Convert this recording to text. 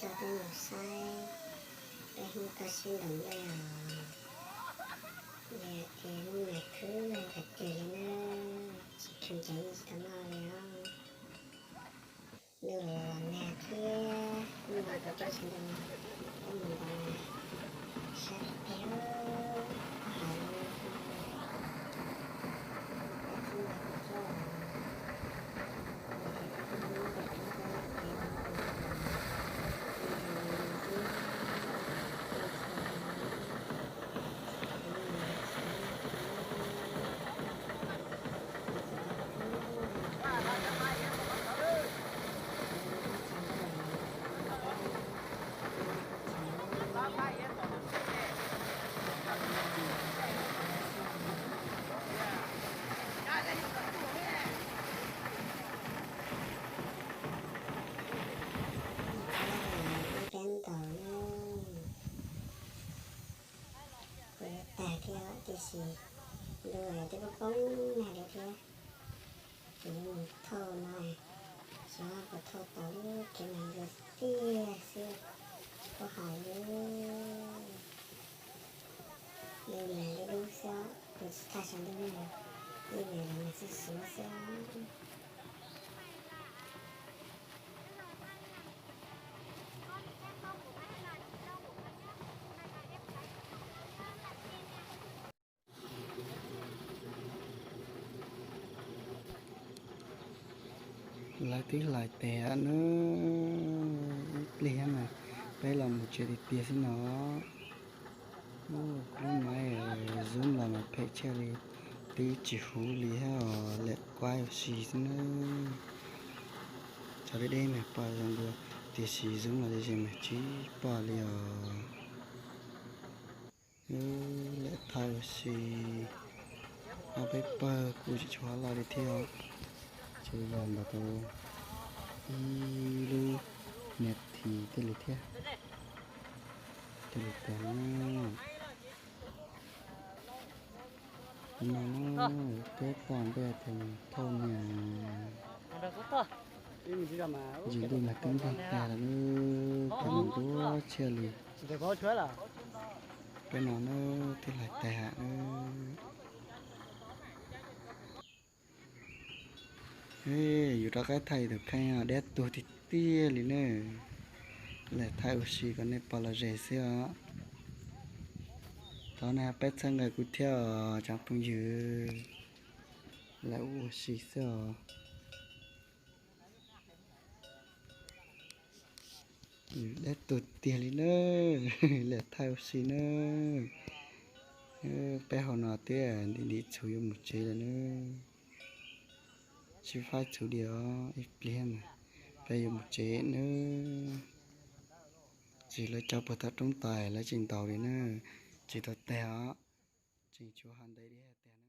Coj peb mus saib peb Hmoob toj siab ntoos dej os. Yog tias hnub no khwb tiag tiag li na, tsis khwb ces yeej tsis tau noj li os. Ntuj los los nag thiab, hnub no kuv coj sawv daws peb mus ntaus sab tiag tiag, peb hais li no, peb txhob ntaus kuv tuaj. Peb ntaus na, kuv yuav tag thiab tiam sis ntuj twb poob poob nag li thiab, ces yuav mus thauj no, xyov puas thauj tau lub kev nag ntsuab tiag xwb, kuv hais li. Ib vias dub dub xwb, tus tsis tag saum ntuj no, ib vias los nag xuv xuav xwb. Lawv twb hlais tes na, ib pliag mas peb los mus tsev tiag tiag xwb no. Lub maiv zoom los mas phem tshaj li, twb tsis huv li thiab os, lam kuab ua si xwb na. Cov deb deb mas pom zoo dua, tiam sis zoom los ze ze mas tsis pom li os. Lam thaij ua si, ob peb pawg kuj tsis tshua los li thiab, tsuas yog ntawm tau ib lub nas this tej li thiab, tej li tag na. Tus no na, peb pom npe tias thauj niam, ntsis ntuj mas twb npog tag lawm, tab ntsuab tshaj li. Peb no na, twb hlais tag na. Yus rov qab thaij tus kheej deb tuag tiag tiag li na. Lam thaij ua si kom nej pom los ze xwb os. Thov nej pab txhawb nqa kuv thiab os cov phooj ywg. Lam ua si xwb os. Deb tuag tiag li na. Lam thaij ua si na. Peb hauv no twb ntim ntim txhuv yuav mus tsev lawm na. Tsis faib txhuv diam os, ib pliag mas peb yuav mus tsev na. Tsis lawv cov puag tom roob tais lawv tseem ntaus li na. Tsis tau tag os. Tseem tshuav hov ntev li tiag.